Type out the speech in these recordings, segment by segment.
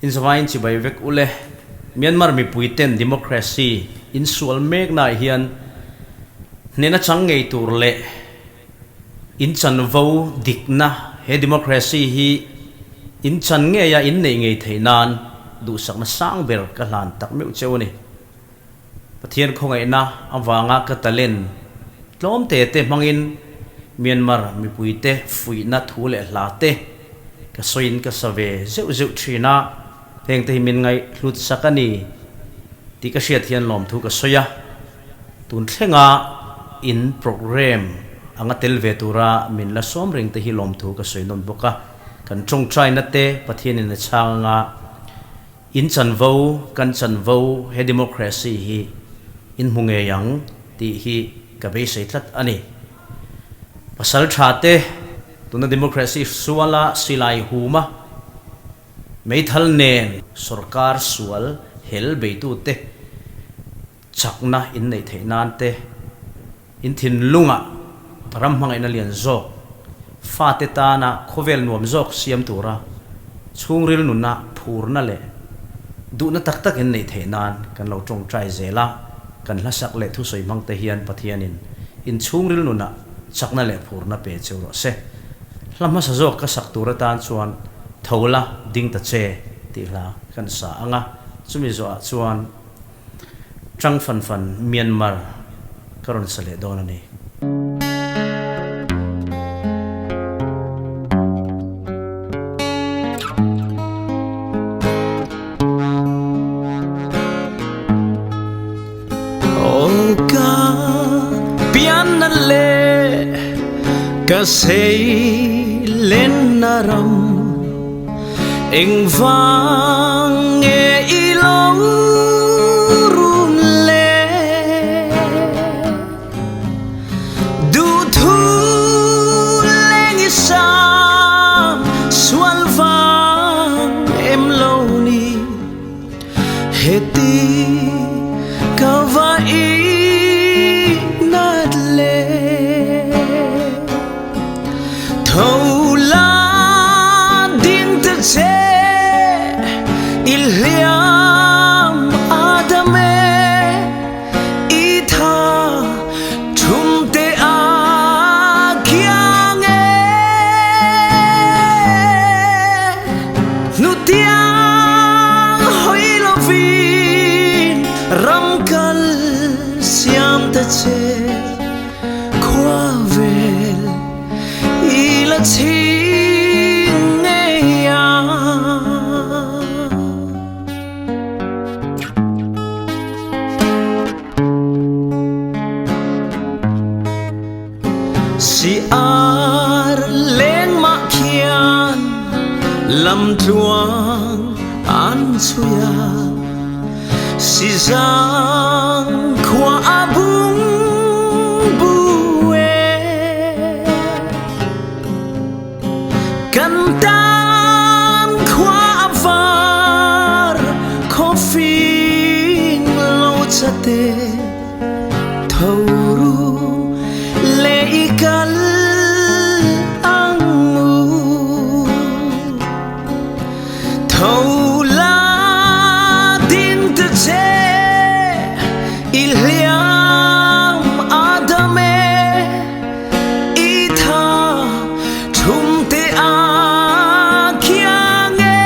In zavai in chibai vek ule. Myanmar mipui ten democracy in sual mek na hian hnena chang ngei tur leh in chanvo dikna he democracy hi in chan ngeia in neih ngei theih nan duhsakna sang ber ka hlan tak meuh cheu a ni. Pathian khawngaihna avanga ka talent tlawm te te hmangin Myanmar mipuite fuihna thu leh hla te ka sawiin ka sa ve zeuh zeuh thin a, hengte hi min ngaihhlut sak a ni tih ka hriat hian lawmthu ka sawi a. Tun thlenga in programme anga tel ve tura min la sawm reng te hi lawmthu ka sawi nawn bawk a, kan tawngtaina te Pathianin a chhang anga in chanvo kan chanvo he democracy hi in hmu ngei ang tih hi ka beisei tlat a ni. Pasal tha te tuna democracy suala silai huma meithal nen sorkar sual hel beitute Chakna in neih theih nan te, in thinlungah ram hmangaihna lian zawk, fate tana khawvel nuam zawk siam tura chhungril nuna phurna leh duhna tak tak in neih theih nan kan lo tawngtai zel a, kan hlasak leh thusawi hmang te hian Pathianin in chhungril nunah chakna leh phurna pe cheu rawh se. Hla hmasa zawk ka sak tur atan chuan Tho la, ding ta che tih hla kan sa ang a, chumi zawhah chuan Chang fan fan Myanmar ka rawn sa leh dawn a ni. Aw ka pian na le ka sei len na ram Engvang nge i lo rum le Duhthu leng i sang sual vang em lo ni Heti ka va i nat le Tho la ding ta che i hliam adame i tha thum te a kiang e Nu tiang hoi lovin ram kal siam ta che khua vel i la ching ngei a. Si ar leng mah khian lamtluang an chui a Sizang khua a bung bu e Kan tan khua a var khuafing lo chate Tho ru le i kal ang u Tho la ding ta che i hliam adame i tha thum te a khiang e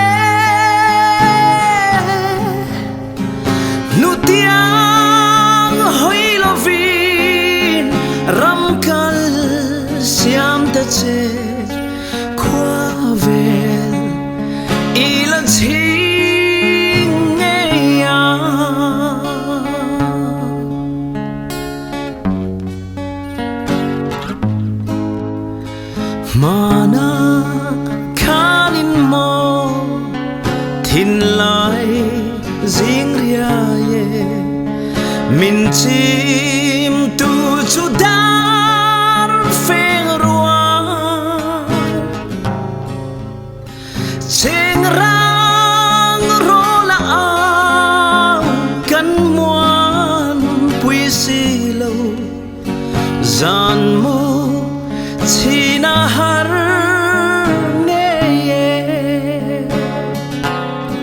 Nu tiang hoi lovin ram kal siam ta che khua vel i la ching ngei a. Mana khanin maw thinlai zing riai e min chim tu chu